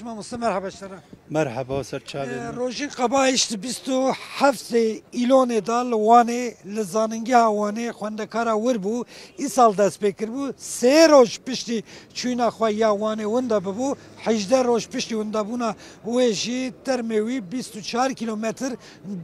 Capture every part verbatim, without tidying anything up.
Mamoste, merhaba ji te re. Merheba, ser çavê Ee, min. Rojîn Qabayîş di bîst û heftê Îlonê de li Wanê, li Zanîngeha Wanê xwendekara wir bû. Îsal dest pê kiribû. Sê roj piştî çûyîna xwe ya Wanê winda bibû. Hejdeh roj piştî windabûna wê jî termê wî bîst û çar kîlometr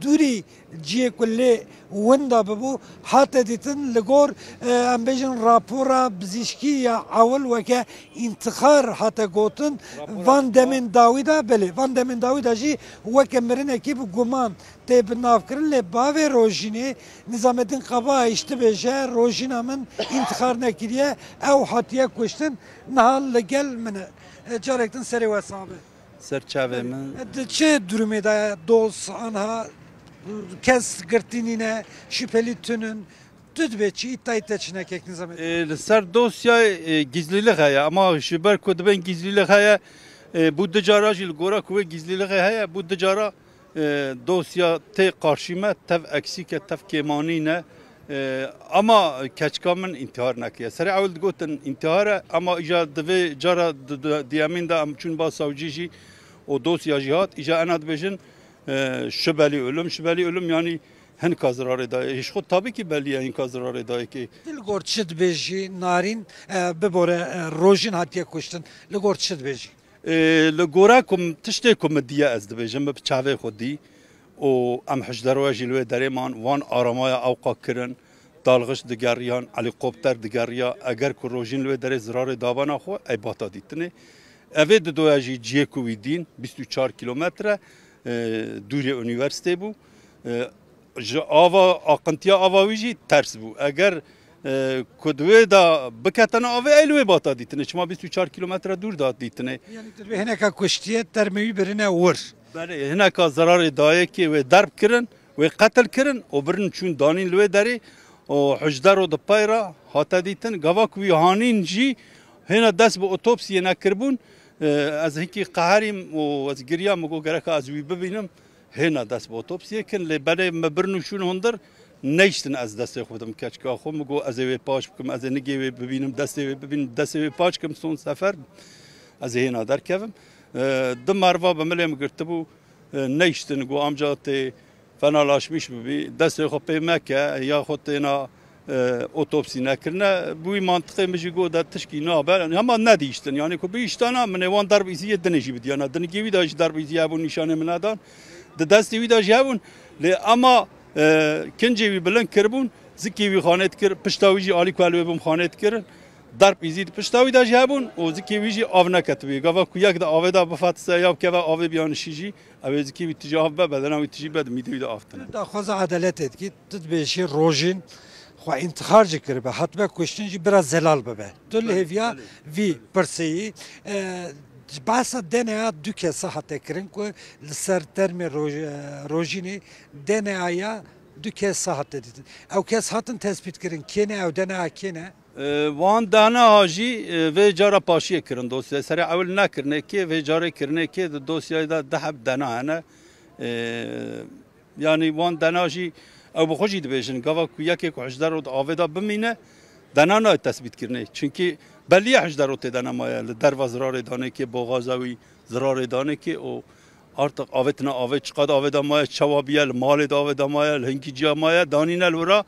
dûrî cihê ku lê winda bibû, hate dîtin. Li gor, e, em bêjin, rapora bizîşkî ya ewil weke întîxar hate gotin. Van demên dawî de, belê, van demên dawî de jî weke mirinekî bi guman tê binavkirin, lê bavê Rojînê, Nîzametîn Qabayîş, dibêje, Rojîna min întîxar nekiriye, ew hatiye kuştin, niha li gel min e. E, carek din serê we sax be. Ser çavê min. Di çi durumê de ye doz anha, kes girtî nîne, şüpheli tune in? Tu dibê çi, îddiayê te çi ne kek Nîzametîn? E, li ser dosyayê, e, gizlîlik heye, ama ji ber ku dibên gizlîlik heye, e, bû du cara jî li gora ku wê gizlîlixê heye, bû du cara, e, dosya tê qarşî me, tev eksîk e, tev kêmanîn e. E, ama keçika min întîhar nekiriye. Serê ewil digotin întîhar e, ama îja di vê cara di, di, diyemîn de em çûn ba sawcî jî û dosya jî hat, îja ena dibêjin, e, şüpheli ölüm, şüpheli ölüm, yanî hinka zirarê dayê. Ji xwe tabî kî belî ye hinka zirarê dayê kê. Li gor çi dibêjî Narîn, e, bibore, e, Rojîn hatiye kuştin. Li gor çi dibêjî? E, li gora ku m-, tiştê ku min diye ez dibêjim, min bi çavê xwe dî û em hişderoya jî li wê derê man, wan aramaya ewqa kirin, dalxiş digeriyan, helîkopter digeriya, eger ku Rojîn li wê derê zirarê dabana xwe, ey bata dîtinê. Evê didoya jî cihê ku wî dîn, bîst û çar kîlometre, e, dûrê unîversîtê bû. E, ji ava, aqintiya ava wî jî ters bû. Eger, e, ku di wê de biketene avê, ey li wê bata dîtinê. Çima bîst û çar kîlometre dûr da dîtinê? Yanî tu dibê hineka kuştiye termê wî birine wir. Belê, hineka zerarê dayê kê wê derb kirin, wê qetil kirin û birin çûn danîn li wê derê û hişdero di pey re hate dîtin. Gava ku wî hanîn jî hêna dest bi otopsiyê nekiribûn. E, ez hinkî qeherîm û ez giriyam, min got, gereka ez wî bibînim. Hêna dest bi otopsiyê kin, lê belê me birin û şûn hundir, neyştin ez destê xwe bidim keçika xwe. Min got, ez ê wê paç bikim, ez ê nigê wê bibînim, destê wê bibînim, destê wê paç kim son sefer, ez ê hêna derkevim. E, du merva bi milê min girtibû, e, neyştin, got, amca tê fenalaşmiş bibî, destê xwe pê meke, ya xwe têna e, otopsî nekirine, bi wî mantiqê min jî got de tişkî nabe, hema nedihiştin. Yanî ku bihiştana, min ê wan derb îziyê dinê jî bidiyana. Di nigê wî de jî derb îziyê hebûn, nîşanê min nedan. Di destê wî de jî hebûn. Lê ema, e, kincê wî bilind kiribûn, zikê wî xanê dikir, pişta wî jî alî ku ez li wê bûm xanê dikirin. Derb îzî di pişta wî de jî hebûn û zikê wî jî av neketibû. Gava ku yek di avê de bifatise ya bikeve avê biyanişî jî, ew ê zikê wî tijî av be, bedena wî tijî be, di mîdê wî de av tine. Daxwaza edaletê dikî. Tu dibêjî Rojîn xwe întixar jî kiribe, hatibe kuştin jî bira zelal bibe. Tu li hêviya vî pirsê yî, e, ji behsa D N A du kesa hate kirin ku li ser termê Roj-, e, Rojînê D N A ya du kesa hate dîtin. Ew kes hatin tespît kirin kê ne, ew D N A kê ne? E, wan D N A jî, e, vê cara paşiyê kirin dosyayê. Serê ewil nekirine kê, vê carê kirine kê, di dosyayê de du heb D N A hene. E, Yanî wan D N A jî ew bi xwe jî dibêjin, gava ku yekê ku hişdero di avê de bimîne, D N A nayê tesbîtkirinê. Çimkî belî ye hişdero tê de nemaye, li derva zirarê danê kê, boxaza wî zirarê danê kê û artık avê tine avê, çiqad avê de maye, çawa biye, li malê de avê de maye, li hinkî ciya maye, danîne li wira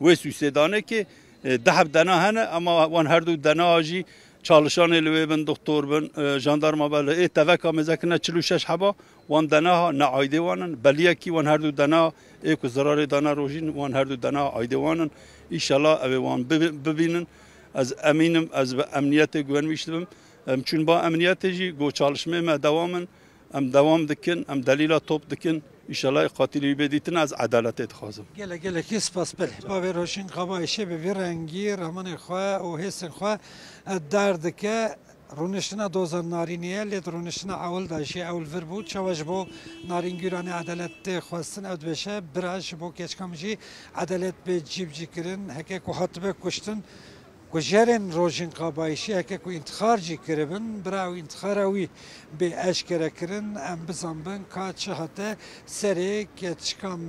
wê sûsê danê kê. E, du heb D N A hene, ema wan her du D N A jî Çalışanê li wê bin, doktor bin, e, jandarma be li ê teveka mêze kirine çil û şeş heba, wan D N A ne aydê wan in. Beliyekî wan her du D N A ê ku zirarê dane Rojîn, wan her du D N A aydê wan in. Înşallah ew ê wan bibi-, bibînin. Ez emîn im, ez bi emniyetê guvenmîş dibim. Em çûn ba emniyetê jî, go çalışmê me dewam in. Em dewam dikin, em delîla top dikin. Înşallah qatilî wî bê dîtin, ez edaletê dixwazim. Gelek, gelekî spas. Belê, bavê Rojîn Qabayişê bi vî rengî ramanê xwe û hêsên xwe, e, derdike. Rûniştina doza Narînê ye, lê di rûniştina ewil de jî ew li vir bû. Çawa ji bo Narîn Gûranê edalet tê xwestin, ew dibêje, bira, ji bo keçika min jî edalet bê cîbicîkirin, heke ku hatibe kuştin, Kujerên Rojîn Qabayişî heke ku întixar jî kiribin, bira ew întixara wî bê eşkere kirin, em bizanbin ka çi hate serê keçika me.